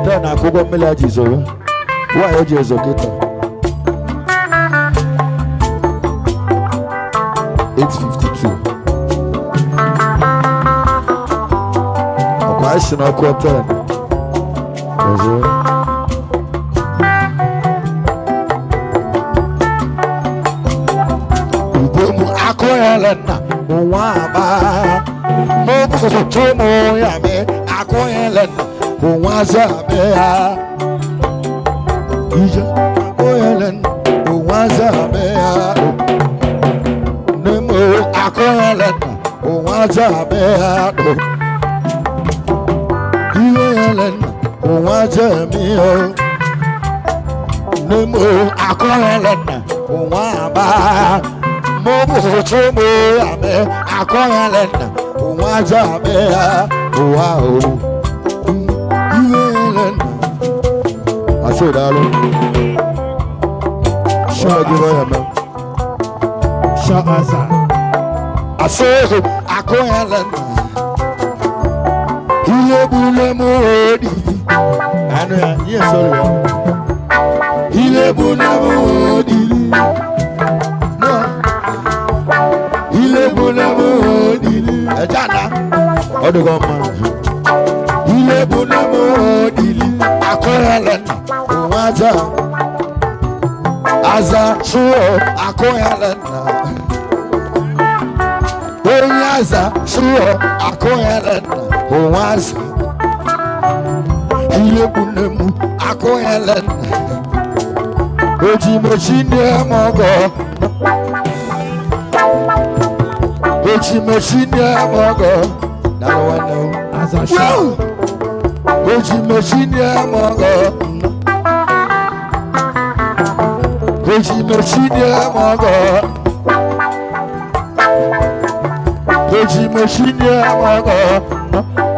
Ten akwụkwọ mmiri a ji zoro. Nwaanyị eji ezo kịta. 8:52. Ọkwa anyị si n'ọkụ 10. Ezo. Ugbo m akụghịla nna nwa aba. Mụ bụ mụ ya mee akụghịla nna nwa zabe ya. Ije akụghịla nna nwa zabe ya. Nne m akụghịla nna nwa zabe ya. Ihe yẹlẹ nna nwa zami ya. Nne m akụghịla nna nwa aba. Mo bụ tụmụ ya mee akụghịla nna nwa zabe ya. Ụwa o. Ihe yẹlẹ nna. Asị daalụ. Ṣé gị ya mee? Shout Asa. Asị akụghịla nna. Ihe gburu m odi. Anụ ya, ihe sọ̀rọ̀ ya. Ihe gburu m odi. No. Ihe gburu m odi. Ẹja na. Ọ dịkwa mma. Ihe gburu m odi. Akụghịla nna. Nwa aza. Aza chụọ akụghịla nna. Onye aza chụọ akụghịla nna. Nwa aza. Ihe gburu m akụghịla nna. Ojimechi nne m ọgọ. Ojimechi nne m ọgọ. Daalụ nwanne m. Asa shout. Ojimechi nne m ọgọ. Ojimechi nne m ọgọ. Ojimechi nne m ọgọ.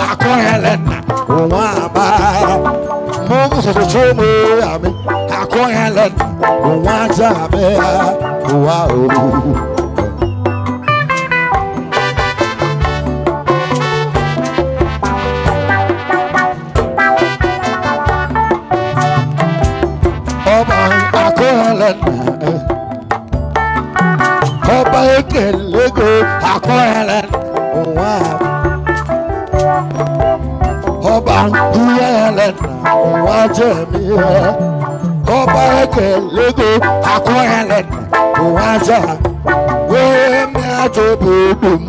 Akụghịla nna nwa aba. Mụ bụrụ mụ ya mi. Akụghịla nna nwa aja amị ya. Ụwa o. Ọba akụghịla nna. Ọba ekelego akụghịla nwa. Ọba ihe nna nwa jemi ya. Ọba ekelego akụghịla nna nwa ja. Wee mịa obodo m.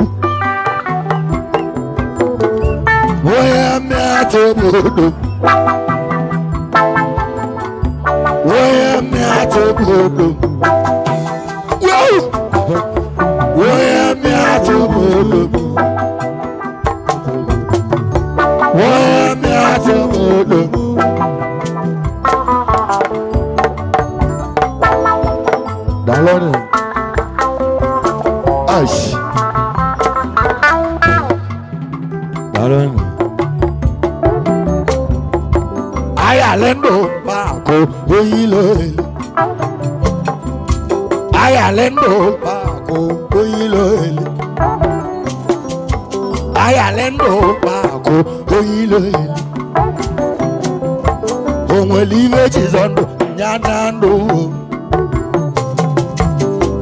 Wee mịa obodo m. Wee mịa obodo m. Wow! Wee mịa obodo m. Wee mịa obodo m. Daalụ. Ash. Daalụ. Ayalendo bako oyilo. Ayalendo bako oyilo. Ayalendo bako oyilo. Onwere ibe Jizọ ndụ ya na ndụ.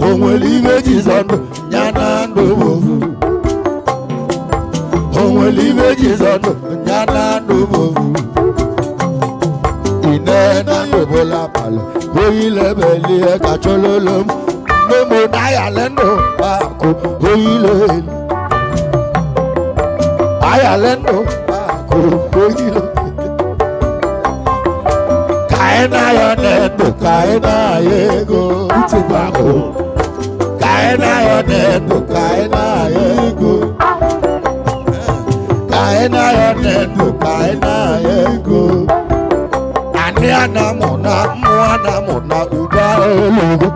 Onwere ibe Jizọ ndụ ya na ndụ. Onwere ibe Jizọ ndụ ya na ndụ. Ine na ndụ bụla abalị oyile belie ka chololo m. Nne m na ayalendo bako oyilo. Ayalendo bako oyilo. Ka anyị na-ayọ na-ndụ ka anyị na-ayọ ego. Uche bụ akụ. Ka anyị na-ayọ na-ndụ ka anyị na-ayọ ego. Ka anyị na-ayọ na-ndụ ka anyị na-ayọ ego. Anị anamụ na mmụọ anamụ na udo ologo.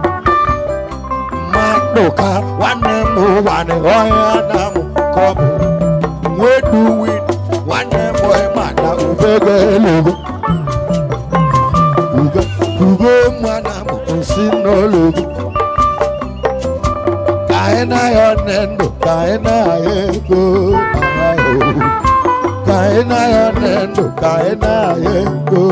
Mmadụ ka nwanne m ụwanị ọhịa anamụ ka ọ bụ. Nwedu win nwanne m ịma na ube ga-elogo. Ube ube mụ anamụ nsi n'ologo. Ka anyị na-ayọ nne ndụ ka anyị na-ayọ ego. Ka anyị Ka ị na-ayọ nne ndụ, ka ị na-ayọ ego.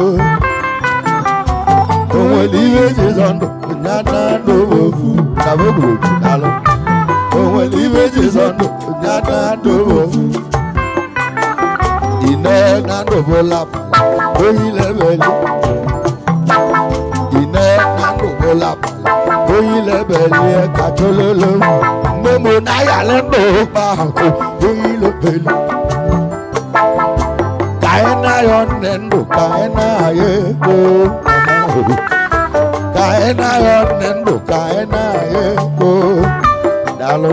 O nwere ihe jizọ ndụ nya na ndụ bụ ofu ka m gburu daalụ. O nwere ihe jizọ ndụ nya na ndụ bụ ofu. Ine na ndụ bụ lapa oyi lebeli. Ine na ndụ bụ lapa oyi lebeli ka chololo. Nne m na yalị ndụ gbakụ oyi lebeli. Ka anyị na-ayọ nne ndụ, ka anyị na-ayọ ego. Ka anyị na-ayọ nne ndụ, ka anyị na-ayọ ego. Daalụ.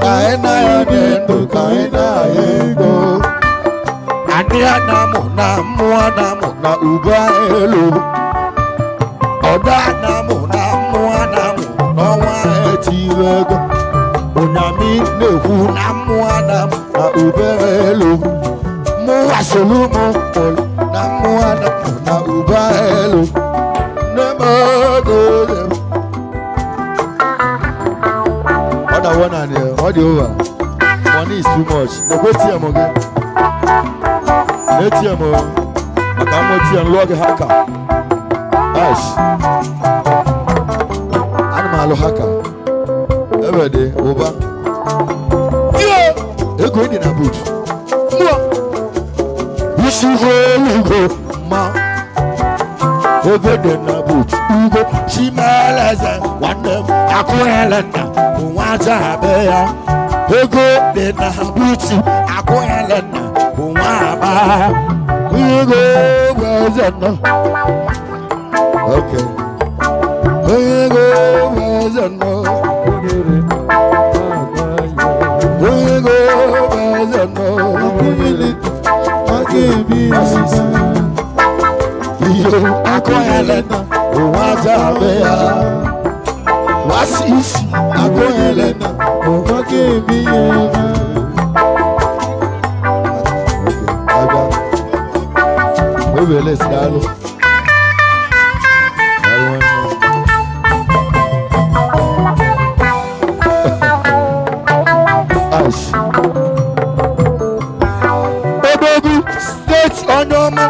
Ka anyị na-ayọ nne ndụ, ka anyị na-ayọ ego. Adị anamụ na mmụọ anamụ na ugo elu. Ọdọ anamụ na mmụọ anamụ n'ọnwa etiri ego. Ụnyamị na-ekwu na mmụọ anamụ na ube elu. Mụwa solu mụ pụrụ na mmụọ anamụ na ube elu. Nne m ogo dị m. Ọ da one and ọ dị over. Money is too much. Nekwe ATM gị. ATM o. Maka mụ ATM lụọ gị haka. Ash. Ana m alụ haka. Ebe dị ụba. Tie! Ego dị na boot. Mmụọ. Isi ego ma. Ego dị na boot. Ugo Chimeleze nwanne m akụghịla nna nwa aja be ya. Ego dị na boot akụghịla nna nwa aba. Ego bụ eze nọ. Okay. Ego bụ eze nọ. Ego bụ eze nọ. Iyo akụghịla nna nwa aja be ya. Wasi isi akụghịla nna. Okay, aga. Obele si daalụ. Daalụ nwanne m. Ash. Odogwu steeti onye ọma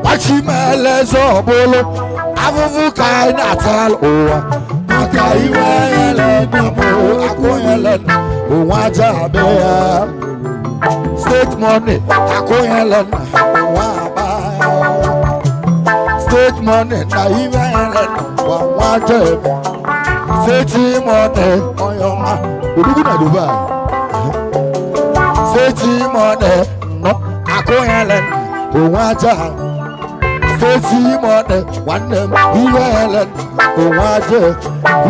gbachimeleze ọbụlụ afụfụ ka anyị na-ata ụwa maka iwe ele nna m akwụnyele ụwa aja be ya. State money akwụnyele nna ụwa aba. State money na iwe ele nwa nwa aja ebe. State money onye ọma odogwu na Dubai. State money nọ akwụnyele ụwa aja. State money nwanne m iwe ele ụwa aja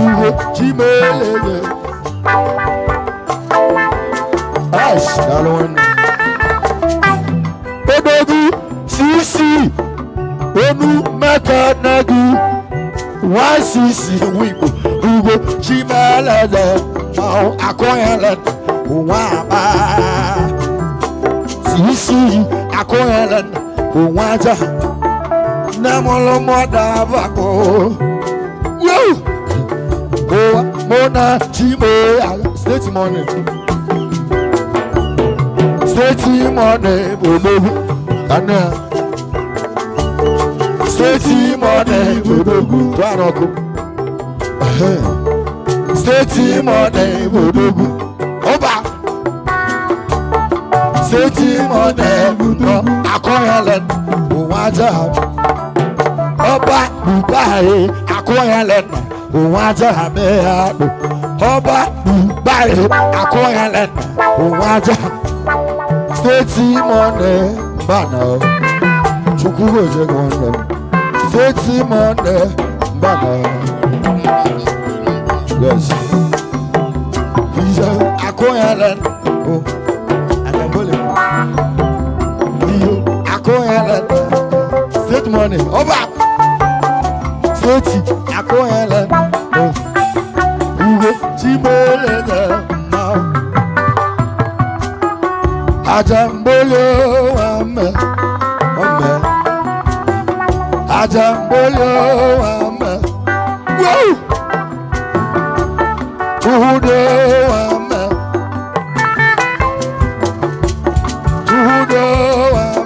uwe chimeleze. Ash, daalụ nwanne m. Odogwu cc onu maka nagi YCC wigbo ugo chimeleze ma akụnyele ụwa aba. CC akụnyele ụwa aja nne mụrụ mọda abakọ. Ụwa mụ na chimo state money. State money bụ odogwu kanụ. State money bụ odogwu tụọ ọkụ. State money bụ odogwu ọba. State money nọ akụnyele ụwa aja. Ọba Dubai akụnyele ụwa aja mee ya akpụ. Ọba Dubai akụnyele ụwa aja. State money mbana chukwu gozie gị nwanne m. State money mbana. Yes. Ize akụnyele o anyambole. Iyo akụnyele state money ọba. State akụnyele o ugo chimeleze mma. Ajambolo ame ame. Ajambolo ame. Woo! Udo ame. Udo ame.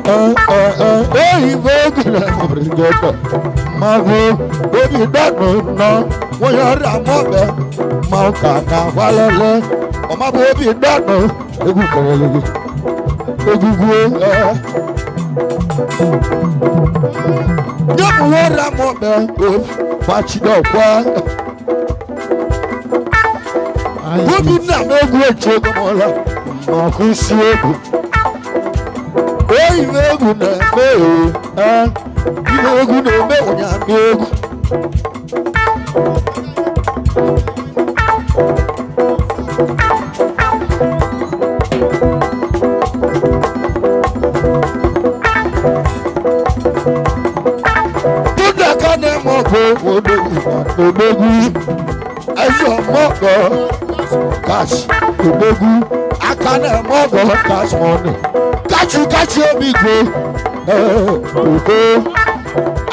Oyibo gụrụ ọbụrụgọdọ mmanwụ obi dọnụ nọ nwonye ọrịa mọbẹ mmanwụ ka na-agbalele ọmabụ obi dọnụ egwu kọrọlele egwugwu ee nyemụ ọrịa mọbẹ gbachidọkwa obi nna m egwu echi ego mọla ma ọkụ isi egwu oyi egwu na-eme ee ihe egwu na-eme ụnyaahụ egwu. Tụdaka na-eme ọgụ odogwu ezi ọmọgọ kash odogwu aka na-eme ọgọ kash mọnị kachi kachi obi gwe udo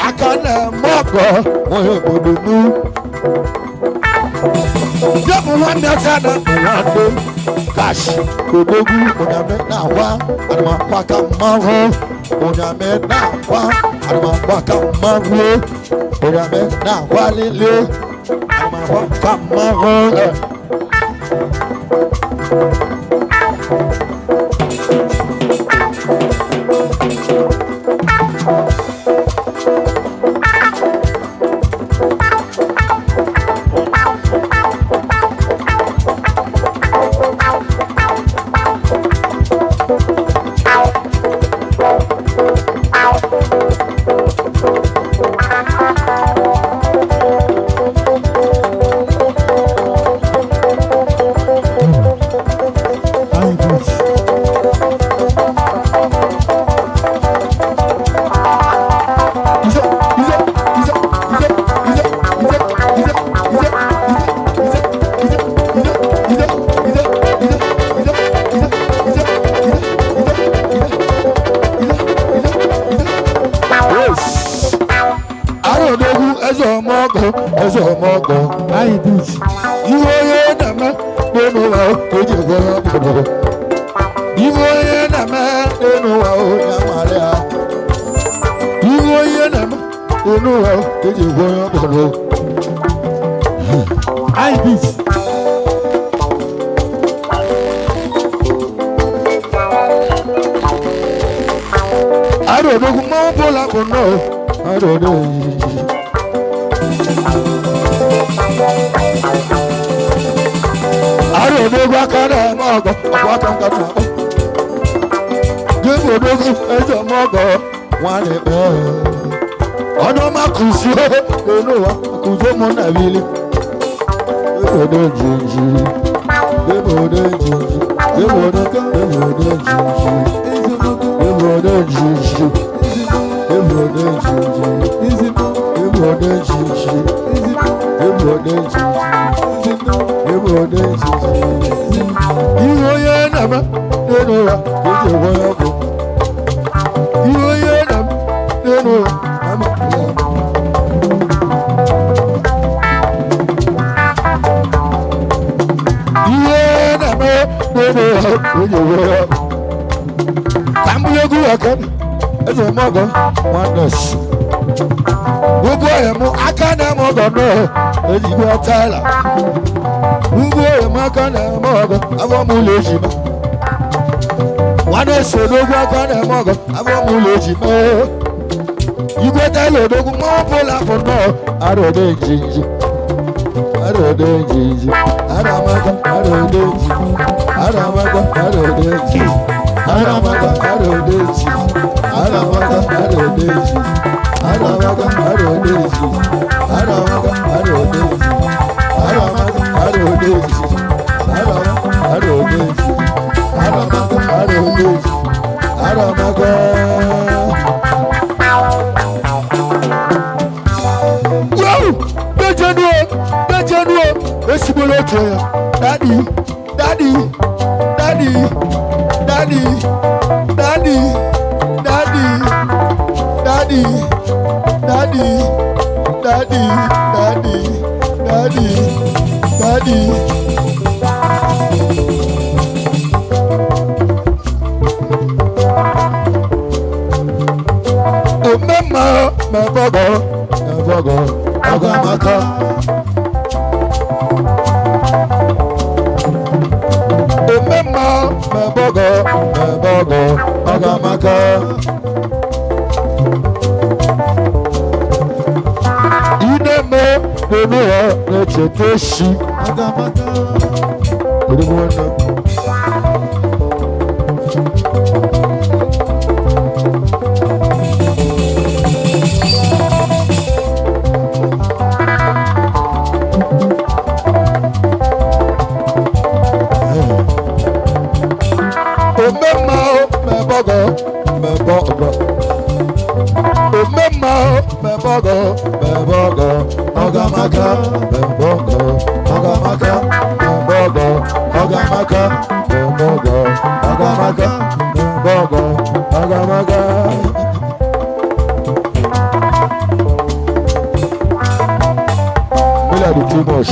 aka na-eme ọgọ onye obodo nu jebụ nwanne aka na nwanne kash odogwu ụnyame na-agwa arụmakwa ka mmanwụ ụnyame na-agwa arụmakwa ka mmanwụ ụnyame na-agwa lele arụmakwa ka mmanwụ. Anyị beach. Arọdogwu eze ọmọgọ eze ọmọgọ Anyị beach. ihe onye na-eme n'elu ụwa o ji ekwe ya obodo ihe onye na-eme n'elu ụwa o ya mara ya ihe onye na-eme n'elu ụwa o ji ekwe ya obodo. Anyị beach. Arọdogwu mmanwụ bụla bụ nnọọ arọdogwu. Arọdogwu aka na-eme ọgọ ọkwa aka nkata akpọ gị bụ odogwu eze ọmọgọ nwanne kpee ọnụ ọma kụzie n'elu ụwa kụzie ụmụnna bili ebodo jinji ebodo jinji ebodo ebodo jinji ebodo jinji ebodo jinji ebodo jinji ebodo jinji ebodo jinji ihe onye na-eme n'elu ụwa ka eji egwe ya ọgwụ ihe onye na-eme n'elu ụwa ama ya. Ihe na-eme n'elu ụwa ka eji egwe ya ọgwụ ka m bụrụ egwu aka eze m ọgọ nwannes ugwu ọhịa m aka na-eme ọgọ nọọ ezigbo taịla ugwu ọhịa m aka na-eme ọgọ afọ m ụlọ eji m nwanne so odogwu aka na-eme ọgọ afọ m ụlọ eji mee igwe taịla odogwu mmanwụ bụla bụ nnọọ arụde njinji arụde njinji aramaka arụde njinji aramaka arụde njinji aramaka arụde njinji aramaka arụde njinji aramaka arụde njinji aramaka arụde njinji aramaka arụde njinji aramaka arụde njinji aramaka arụde njinji aramaka. Wow! Dejenu o! Dejenu o! Esigbolo otu ya. Daddy! Daddy! Daddy! Daddy! Daddy! Daddy! Daddy! Daddy! Daddy! Daddy! Daddy! Daddy! Mebogo, mebogo, ọgamaka. Omemma, mebogo, mebogo, ọgamaka. Ineme, n'enuwa, na-echeta eshi. Ọgamaka. Odogwu nwanne. Omemma mebogo mebogo, omemma mebogo mebogo, ọgamaka mebogo ọgamaka mebogo ọgamaka mebogo ọgamaka mebogo ọgamaka. Mila dey too much.